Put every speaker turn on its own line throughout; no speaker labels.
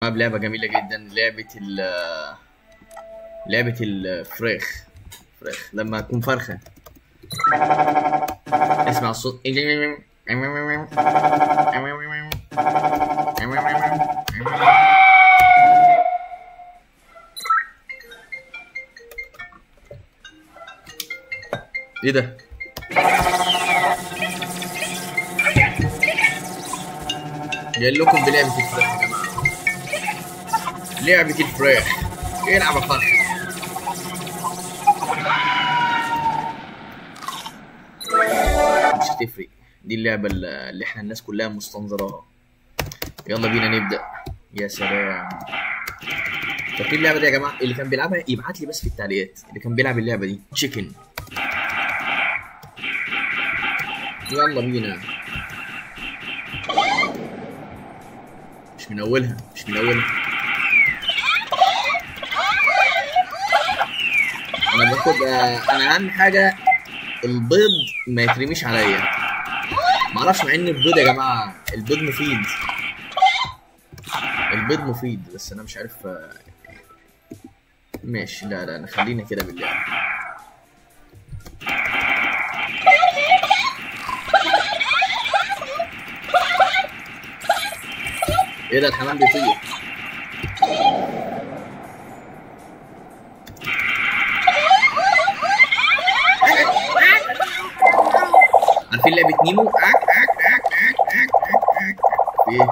بلعبة جميلة جدا، لعبة الفراخ. فراخ لما تكون فرخة اسمع الصوت. ايه ده؟ جاي لكم بلعبة الفراخ يا جماعة، لعبة الفراخ. العب يا فرخة. مش هتفرق، دي اللعبة اللي احنا الناس كلها مستنظراها. يلا بينا نبدأ. يا سلام، فاكرين اللعبة دي يا جماعة؟ اللي كان بيلعبها يبعت لي بس في التعليقات، اللي كان بيلعب اللعبة دي تشيكن. يلا بينا. مش من اولها، مش من اولها. انا باخد، انا اهم حاجة البيض ما يترميش عليا. معرفش، مع ان البيض يا جماعة، البيض مفيد، البيض مفيد، بس انا مش عارف. ماشي، لا لا خلينا كده باللعب. ايه ده؟ الحمام بيطير. عارفين لعبة نيمو؟ اك اك اك اك اك اك اك. ايه؟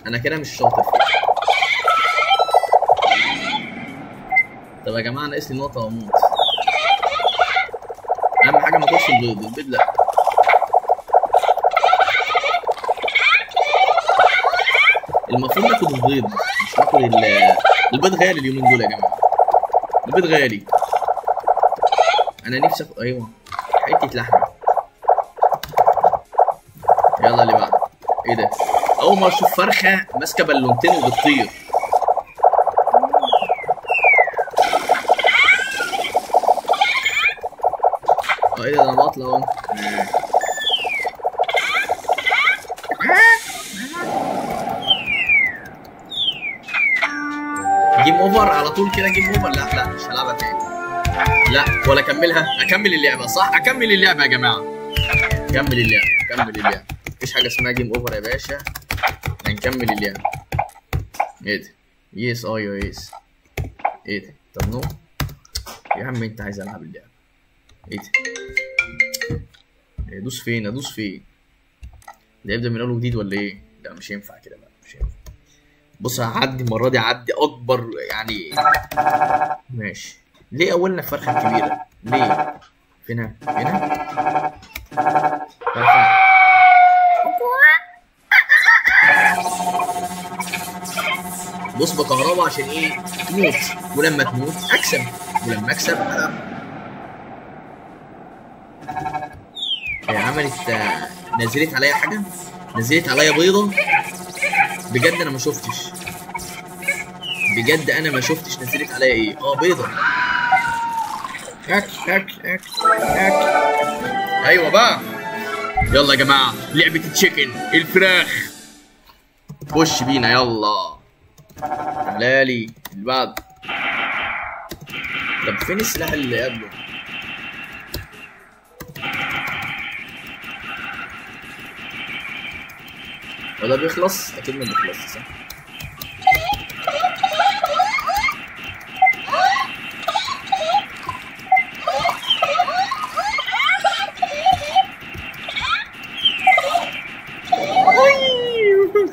انا كده مش شاطر. طب يا جماعة ناقص لي نقطة واموت. اهم حاجة ما اكلش البيض، البيض لا. المفروض ناخد البيض، مش ناكل البيض. غالي اليومين دول يا جماعة، البيض غالي. انا نفسي ايوه حتة لحمه. يلا اللي بعده. ايه ده؟ اول مرة اشوف فرخة ماسكه بالونتين وبتطير. اه ايه ده؟ انا بطلع اهو. game over على طول كده، game over. لا لا مش هلعبها تاني، لا ولا اكملها. اكمل اللعبة صح؟ اكمل اللعبة يا جماعة، كمل اللعبة، كمل اللعبة. مفيش حاجة اسمها game over يا باشا، هنكمل اللعبة. ايه ده؟ yes، ايوه yes. ايه ده؟ طب no يا عم، انت عايز العب اللعبة. ايه ده؟ ادوس فين؟ ادوس فين؟ ده يبدا من اول وجديد ولا ايه؟ لا مش هينفع كده بقى، مش هينفع. بص هعدي المرة دي، عدي اكبر يعني. ماشي. ليه اولنا الفرخه الكبيرة؟ ليه؟ فينها؟ فينها؟ فرخة. بص بكهرباء عشان ايه؟ تموت، ولما تموت اكسب، ولما اكسب هي عملت، نزلت عليا حاجة، نزلت عليا بيضة. بجد انا ما شفتش، بجد انا ما شفتش نزلت عليا ايه. بيضة. اك اك اك اك. ايوه بقى. يلا يا جماعة، لعبه ال chicken، الفراخ. خش بينا يلا. تعالالي اللي بعد. طب فين السلاح اللي قبله؟ وده بيخلص؟ اكيد ما بيخلصش صح؟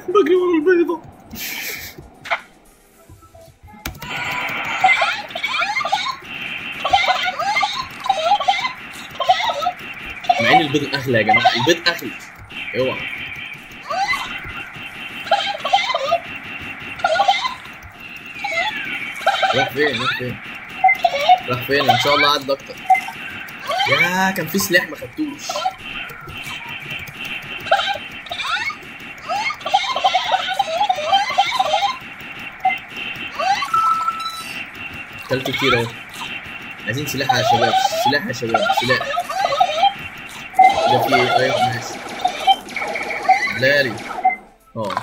بجري ورا البيضة. مع ان البيض اغلى يا جماعة، البيض اغلى. اوعى. راح فين؟ راح فين؟ راح فين؟ ان شاء الله عدى اكتر. يا كان في سلاح ما خدتوش. كلت كتير اهو. عايزين سلاح يا شباب، سلاح يا شباب، سلاح. ده في ايه؟ ايوه ماشي. لالي. اه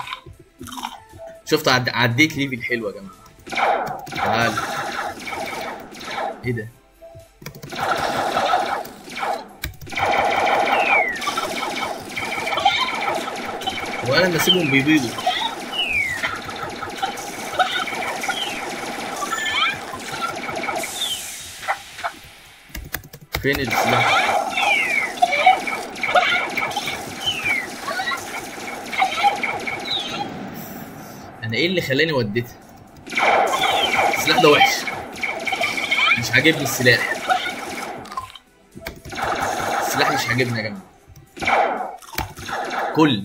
شفت عديت level حلو يا جماعة. تعال ايه ده؟ وانا لما اسيبهم بيبيضوا. فين السلاح؟ انا ايه اللي خلاني وديتها؟ السلاح ده وحش، مش عاجبني السلاح. السلاح مش عاجبني يا جماعة. كل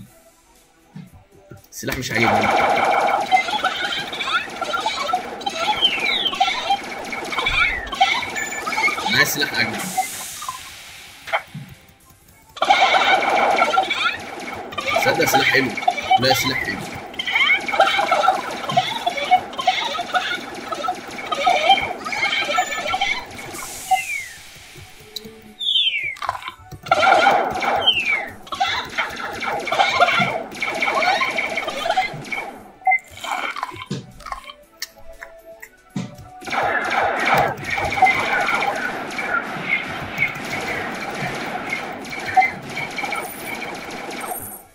السلاح مش عاجبني. انا عايز سلاح اجمل. صدق سلاح حلو. لا سلاح حلو.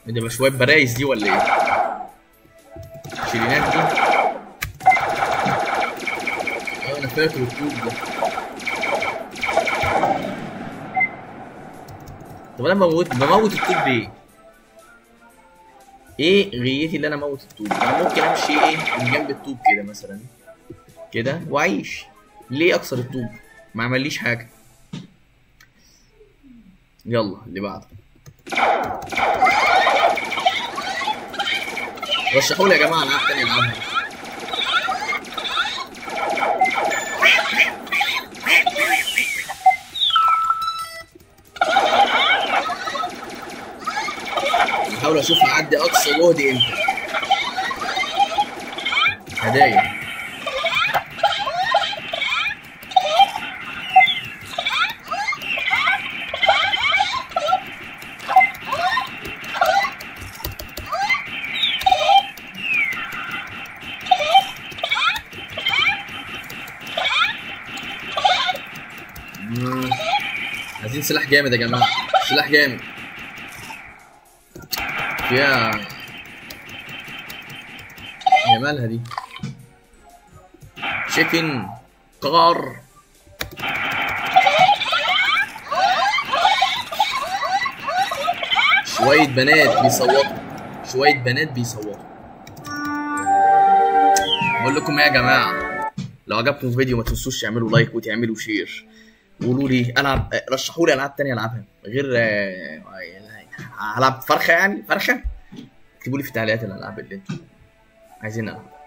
ده شوية برايز دي ولا ايه؟ شيرينات دي؟ اه انا فاكر الطوب ده. طب انا بموت الطوب ليه؟ ايه غيتي اللي انا اموت الطوب؟ انا ممكن امشي ايه من جنب الطوب كده مثلا كده واعيش. ليه اكسر الطوب؟ ما عمليش حاجة. يلا اللي بعده. رشحوا لي يا جماعة العاب تانية العبها. بحاول اشوف اعدي اقصى جهدي امتى. هدايا. عايزين سلاح جامد يا جماعة، سلاح جامد. يا يا مالها دي؟ chicken car. شوية بنات بيصوتوا، شوية بنات بيصوتوا. بقول لكم ايه يا جماعة، لو عجبكم الفيديو ما تنسوش تعملوا like وتعملوا share. قولوا لي العب، رشحوا لي العاب تانية العبها غير العب فرخة، يعني فرخة. اكتبوا لي في التعليقات الالعاب اللي انتوا عايزين العبها.